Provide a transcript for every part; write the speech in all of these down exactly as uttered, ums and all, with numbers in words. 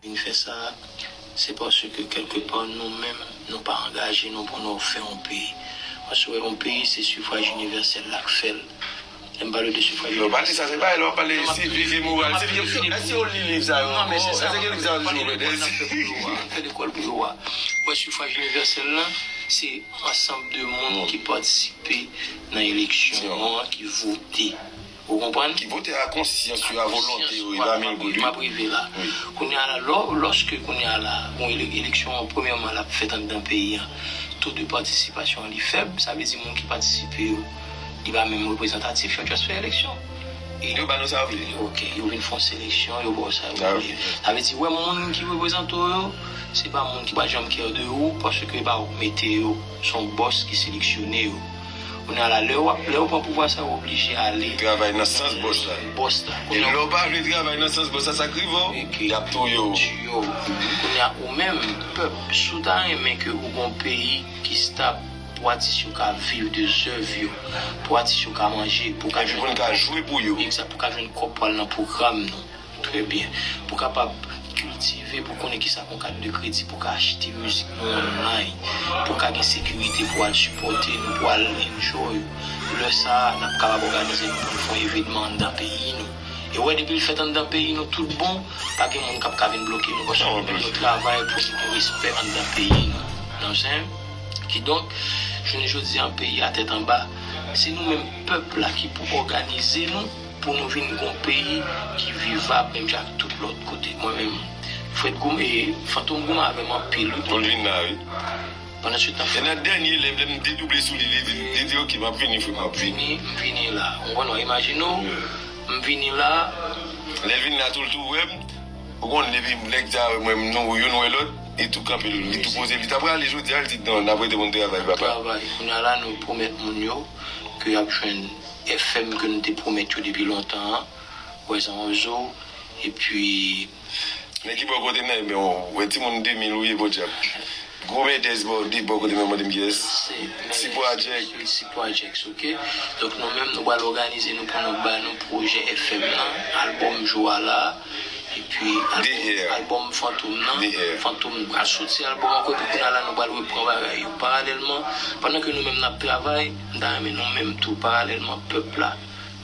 Vin fè sa, se paske kèlkepa nou menm, nou pa angaje nou pou nou fè yon peyi. Paske w wè yon peyi, se sifraj inivèsèl la k fè l. Lè m pale de sifraj inivèsèl la, non, m ap toujou, non, m ap toujou di, non, men se sa, m ap toujou di, n ap fè pou yo a, n ap fè lekòl pou yo a. Wè, sifraj inivèsèl la, se ansanm de moun ki patisipe nan eleksyon an, ki vote. Ou konprann? Ki vote a konsyans yo, a volonte yo, e pa mil goud, wi. M ap rive la. Kounye a la, lò, lòske kounye a la, bon, ele-, eleksyon an, premyèman, l ap fèt anndan peyi a, to de patisipasyon an li fèb, sa vle di moun ki patisipe yo, li pa menm reprezantatif, yo just fè eleksyon. E yo ba nou sa yo vle. Ok, yo vin fè yon seleksyon, yo ba w sa yo vle. Sa vle di, wè, moun ki reprezante w yo, se pa moun ki pa janm care de ou, paske e pa ou k mete yo, se yon bòs ki seleksyone yo. Kounye a la, lè w ap, lè w pran pouvwa sa, w oblije ale travay nan sans bòs la. Bòs la. E lè w pa vle travay nan sans bòs la, sa k rive w, y ap touye w. Kounye a, ou menm, pèp, si w ta renmen ke ou gon peyi ki stab, pou atis yo ka viv de zèv yo, pou atis yo ka manje, pou ka jwenn, pou nou ka jwe pou yo. Egzak, pou ka jwenn kòb pou al nan pwogram nou. Trè byen. Pou kapab kiltive, pou konnen kisa k yon kat de kredi, pou ka achte mizik nou online, pou ka gen sekirite, pou al sipòte nou, pou al enjoy. Lè sa a, n ap kapab òganize nou pou n fè yon evènman anndan peyi nou. E w wè, depi l fèt anndan peyi nou, tout bon, pa gen moun k ap ka vin bloke nou, paske nou menm nou travay pou nou gen respè anndan peyi nou. Nan w konprann? Kidonk, jounen jodi a, peyi a tèt anba, se nou menm pèp la ki pou òganize nou, pou nou vin gon peyi ki vivab menm jan ak tout lòt kote. Mwen menm, Fred Goum, e, Fantom Goum avè m anpil, wi. Pou l vin la, wi. Pandan se tan, e nan dènye lè, lè m dedouble sou li, li di, li di, "Ok, m ap vini, frè, m ap vini." M vini, m vini la. Ou konprann, w imajine w, m vini la. Lè l vin la, tou, l tou wè m. Ou konn, depi nèg sa wè mwen, nou, youn wè lòt, li tou kanpe, li tou poze, li ta prale jodi a, li di, "Non, n ap rete pou n travay, papa." Travay. Kounye a la, nou pwomèt moun yo ke y ap jwenn F M ke nou te pwomèt yo depi lontan an. Wè sa, yon zo, epi nèg ki bò kote m nan, men w wè timoun de mil ou ye, podyab. Gwo mèdès bò, de bò kote m nan, mande m kiyès. Ti Project. Ti Project, ok. Donk, nou menm, nou pral òganize nou pou nou ba nou pwojè F M nan, albòm jou a la, epi albòm, albòm Fantom nan. Fantom pral soti albòm ankò, epi kounye a la, nou pral reprann bagay yo paralèlman. Pandan ke nou menm n ap travay, m ta renmen nou menm tou, paralèlman, pèp la,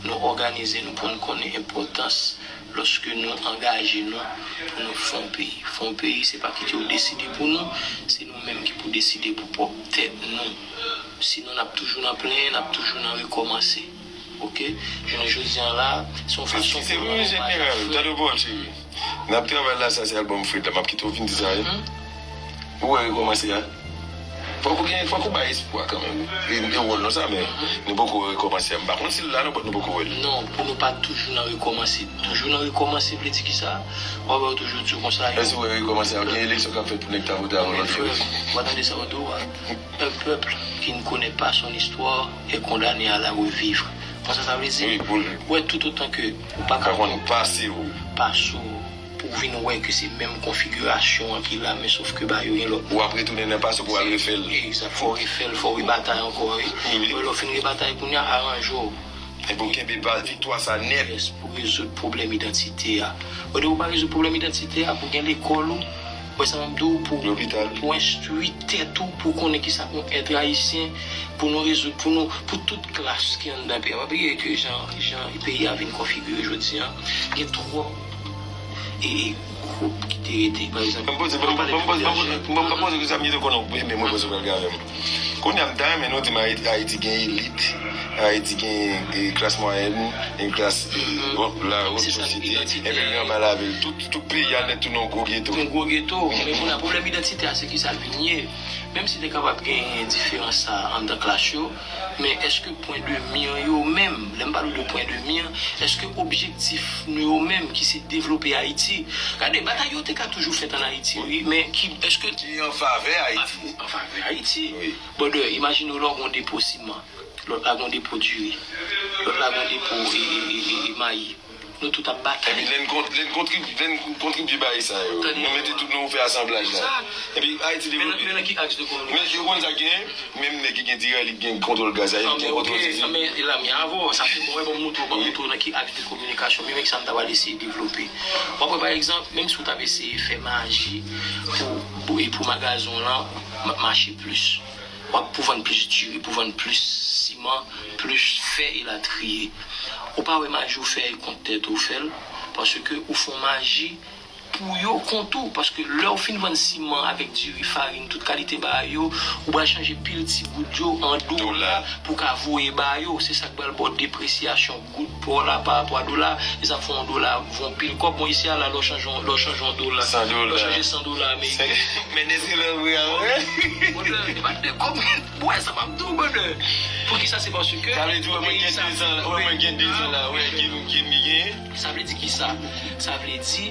nou òganize nou pou n konnen enpòtans lòske nou angaje nou pou nou fè yon peyi. Fè yon peyi, se pa kite yo deside pou nou, se nou menm ki pou deside pou pwòp tèt nou. Sinon, n ap toujou nan plenyen, n ap toujou nan rekòmanse. Ok? Jounen jodi a la, se yon fason pou nou, jeneral, tande w pawòl, cheri. N ap travay la, sa se albòm Fred la, m ap kite w fin di sa, wi. Ou wè rekòmanse a? Fòk ou gen, fòk ou bay espwa kanmenm. E, e wòl nou sa, men nou poko wè rekòmanse a. M pa konn si l la non, but nou poko wè l. Non, pou nou pa toujou nan rekòmanse. Toujou nan rekòmanse vle di kisa? W ap wè yo toujou di w konsa, yo. Èske w wè rekòmanse a? Gen eleksyon k ap fèt pou nèg ta vote a volonte. Men frè m, w a tande sa yo di w a? Un peuple qui ne connaît pas son histoire est condamné à la revivre. Konsa sa vle di, wi, pou l, wè, tout otan ke ou pa ka konn pase w, pase w, pou w vin wè ke se menm konfigirasyon an ki la, men sof ke ba yo gen lòt. Ou ap retounen nan pase pou w al refè l. Egzak, fò w refè l, fò w rebatay ankò, wi. Wi. Lè w fin rebatay kounye a, aranje w. Epi w kenbe ba viktwa sa nèt. Yes, pou rezoud pwoblèm idantite a. Wè, depi w pa rezoud pwoblèm idantite a, pou gen lekòl ou, wè sa m ap di w, pou, pou enstwi tèt ou, pou konnen kisa k yon èt ayisyen, pou nou rezoud, pou nou, pou tout klas ki anndan peyi a. Pa bliye ke jan, jan peyi a vin konfigire jodi a, gen twòp e, e gwoup ki te rete. Pa egzanp, m poze, m poze, m poze, m poze kesyon, m te konnen w renmen mwen, poze pral gade m. Kounye a, m ta renmen nou di m Ayiti, Ayiti gen elit, Ayiti gen, e, klas mwayèn, gen klas, e, bon, la wot sosite, epi gen anba lavil. Tout, tout peyi a nèt tounen yon gwo geto. Yon gwo geto. Men kounye a, pwoblèm idantite a, se kisa l vin ye? Menm si te kapab gen diferans sa anndan klas yo, men èske pwen de mi an yo menm, lè m pale w de pwen de mi an, èske objektif nou yo menm ki se devlope Ayiti? Gade, batay yo te ka toujou fèt ann Ayiti, wi, men ki, èske ki an favè Ayiti? An favè Ayiti. Wi. Brother, imajine w lè w gon depo siman, lòt la gon depo diri, lòt la gon depo e, e, e, e, e mayi. Nou tout ap batay. Epi lè n kont- lè n kontrib- lè n kontribye bagay sa yo, nou mete tout nou fè asanblaj la. Epi Ayiti devlope. Men nan ki aks de kominikasyon? Men ou konn sa k genyen? Menm nèg ki gen tirèl, li gen kontwòl gaz la, li gen kontwòl sezi. Men la, men avò, sa se bon, bon, moutou, bon, moutou nan ki aks de kominikasyon, men sa m ta pral eseye devlope. W ap wè, pa egzanp, menm si w t ap eseye fè maji pou, pou, pou magazen w lan ma- mache plis. W ap pou vann plis diri, pou vann plis siman, plis fè elatriye. Ou pa wè maji w fè kont tèt ou fè l, paske ou fè yon maji pou yo kont ou, paske lè w fin vann siman avèk diri, farin, tout kalite bagay yo, ou pral chanje pil ti goud yo an dola pou w ka voye ba yo. Se sa k pral ba w depresyasyon goud pa w la pa rapò a dola. E sa fè yon dola vo pil kòb. Bon, isi a la, lè w chanje yon- lè w chanje yon dola, lè w chanje san dola ameriken. Men de se lè vre a vre. Brother, se pa de kòb. Wè sa m ap di w, brother. Poukisa? Se paske sa vle di, wè, mwen gen dezan la, wè, mwen gen dezan la, wè, gen gen li gen. Sa vle di kisa? Sa vle di,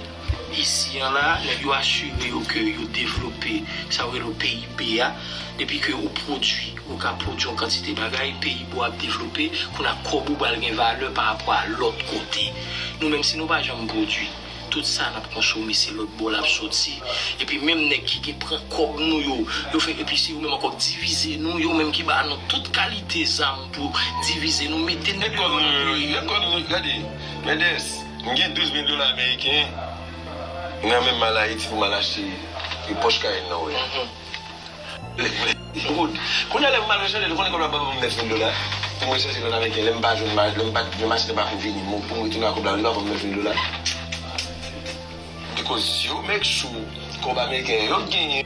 isi an la, nèg yo asire yo ke yo devlope, sa yo rele P I B a. Depi ke ou pwodui, ou ka pwodui yon kantite bagay, peyi bò ap devlope, kounye a kòb ou pral gen valè pa rapò a lòt kote. Nou menm, si nou pa janm pwodui, tout sa n ap konsome, se lòt bò l ap soti. Epi menm nèg ki gen pran kòb nou yo, yo fè, epi se yo menm ankò k divize nou, yo menm ki ba nou tout kalite zam pou divize nou, mete nou deyò nan peyi nou. Gade, Mendez, m gen douz mil dola ameriken nan men m al Ayiti pou m al achte pòch Cayenne nan, wè. Good. Kounye a lè m al rechanje, ou konnen kòb la pa ban m nèf mil dola. Pou m rechanje nan ameriken, lè m pa jwenn, lè m pa, lè machin nan pa fin vini, pou m retounen ak kòb la, li pa ban m nèf mil dola. Because yo make sure kòb ameriken yo genyen.